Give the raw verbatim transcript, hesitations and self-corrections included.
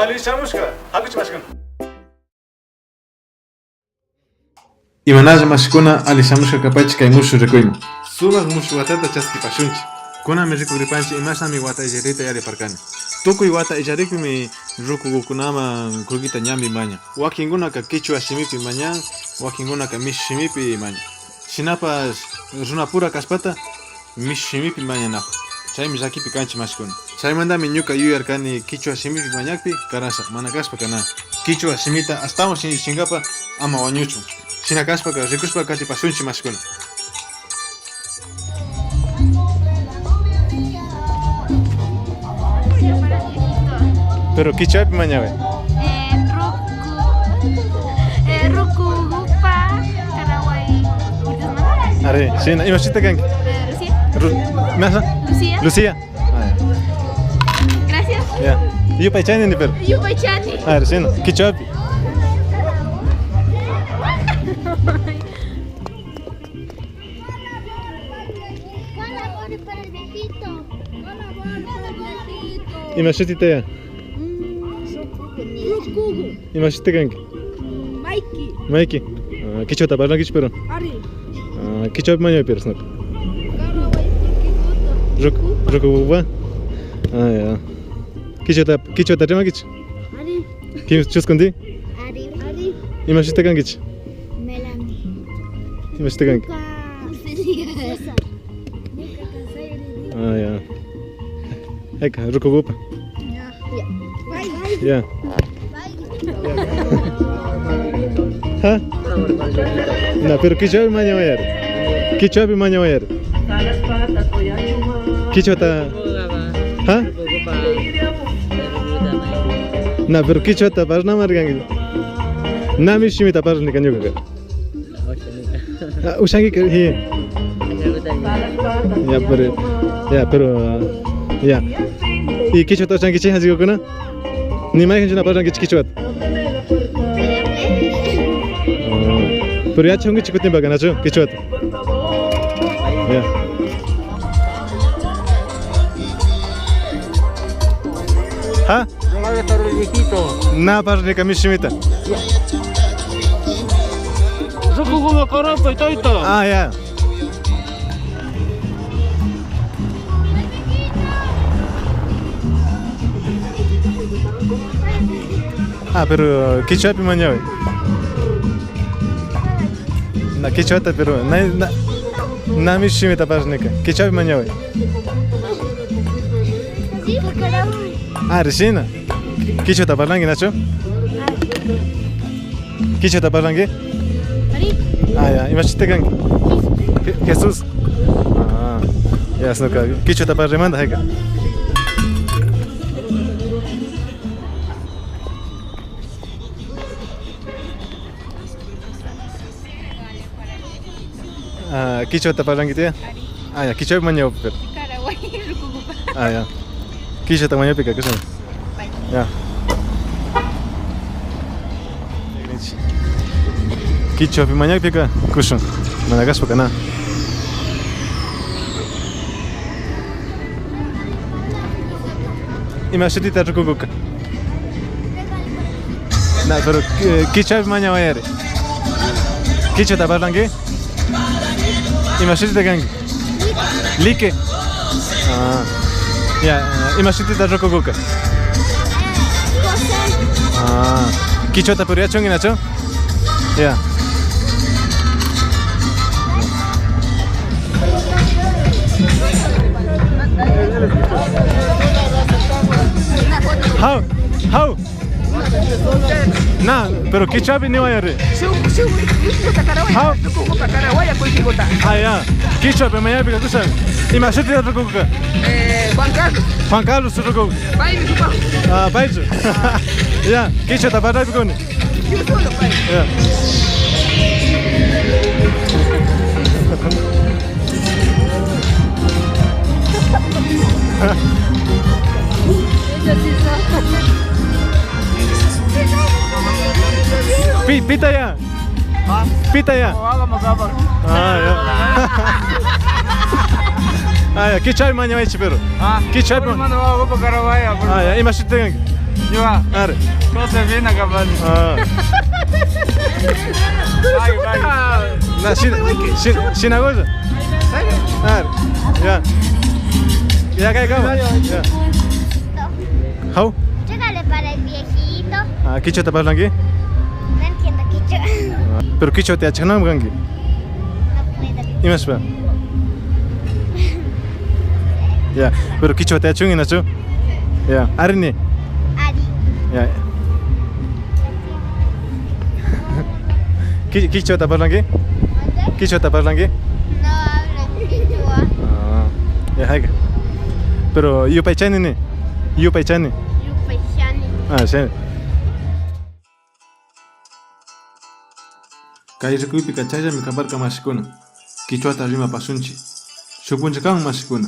Alli shamushka, hakuchi mashkuna. Imanalla mashikuna, alli shamushka kapaychi kay mushuk rikuyman. Sumak mushuk watata chaskipashunchi. Kunanmi rikugripanchi imashnami wata illarita yariparkani. Tukuy wata illarikpimi rukugukunaman kullkita ñanpi mañan. Wakinkunaka kichwa shimipi mañan, wakinkunaka mishu shimipi mañan. Shinapash runapura kashpata mishu shimipi mañanajun. Chaymi llakipi kanchi mashikuna. Chaymantami ñuka yuyarkani kichwa shimipi mañakpi karasha, mana kashpaka na. Kichwa shimita ashtawan shinllichinkapa ama wañuchun. Shina kashpaka rikushpa katipashunchi mashikuna. Pero kichwapi mañawe. Eh, ruku, eh, rukugupa karaway. Ari, shina, imashita kanki? Eh, Lucía. Ru-, ¿imasha? Lucía. Lucía. Ah, ya. Gracias. Ya. Yupaychani ni pero. Yupaychani. Ari, shina, kichwapi. Ima shutita ya? Ima shuti kanki? Maiki. Maiki. Ah, kichwata parlankichi pero? Ari. Ah, kichwapi mañapi pero snoka? Ruk-, rukugupa? Ah, ya. Kichwata, kichwata rimankichi? Ari. Kim chuskundi? Ari. Ari. Ima shuti kankichi? Melanie. Ima shuti kanki? Ñuka César. Ñuka Kasairi. Ah, ya. Eka, rukugupa. Ya. Ya. Ha? Na, pero kichwapi mañawayari. Kichwapi mañawayari. Kichwata. Ha? Na, pero kichwata parlamarkanki. Na mishu shimita parlarka ñukaka. Ah, ushanki, sí. Ya, pero, ya, pero, ah, ya. ¿Y kichwata ushankichi, hasikukuna? Ni maykanchuna parlankichi kichwata. Ah, pero yachajunkichi kutinpaka, nachu? Kichwata. Ya. ¿Ha? Na parlarka mishu shimita. Rukugupa karaway, tayta. Ah, ya. Ah, pero kichwapi mañaway. Na kichwata, pero na, na, na mishu shimita parlarka. Kichwapi mañaway. Ah, rishina. Kichwata parlanki, nachu? Kichwata parlanki? Ari. Ah, ya. Ima shuti kanki? Je-, Jesús. Ah, ya, snoka. Kichwata parlarmanta, jaika. Ah, kichwata parlanki, tía? Ari. Ah, ya, kichwapi mañaway, pero. Karaway, rukugupa. Ah, ya. Kichwata mañawayka, kushan. Ya. Kichwapi mañakpika, kushun. Mana kashpaka, na. Ima shutita rukuguka? Na, pero, eh, kichwapi mañawayari. Kichwata parlanki? Ima shutita kanki? Like. Ah. Ya, ima shutita rukuguka? Ah. Kichwata pero yachunki, nachu? Ya. How? How? Na, pero kichwapi niwayari. Shuk, shuk, kichwata karaway. How? Rukugupa karaway, kullkiguta. Ah, ya. Kichwapi mañakpika kushan. Ima shutita rukuguka? Eh, Juan Carlos. Juan Carlos rukugu. Paymi rukugu. Ah, paychu. Ya, kichwata parlaypikuni. Yo solo, pay. Ya. Pi-, pita ya. Pita ya. Ah, ya. Ah, ya. Kichwapi mañawaychi, pero. Kichwapi. Ah, ya. Ima shutita kanki? Yo, ah, Ari. Josefina capaz. Ah. Bye, bye. Na, shin, shin, shinakulla. Ari. Ya. Ya, kay kama. Ya. How? Llégale para el viejito. Ah, kichwata parlanki? No entiendo kichwa. Ah, pero kichwata yachaknami kanki. No puedo. Imashpa? Ya, pero kichwata yachunki, nachu? Ya, arini. Ari. Ya. Ki-, kichwata parlanki? ¿Mande? Kichwata parlanki? No hablo kichwa. Ah, ya, hayka. Pero yupaychani ni. Yupaychani. Yupaychani. Ah, sí. Kay rikuypika chayllami kaparka, mashikuna. Kichwata rimapashunchik. Shuk puncha kan, mashikuna.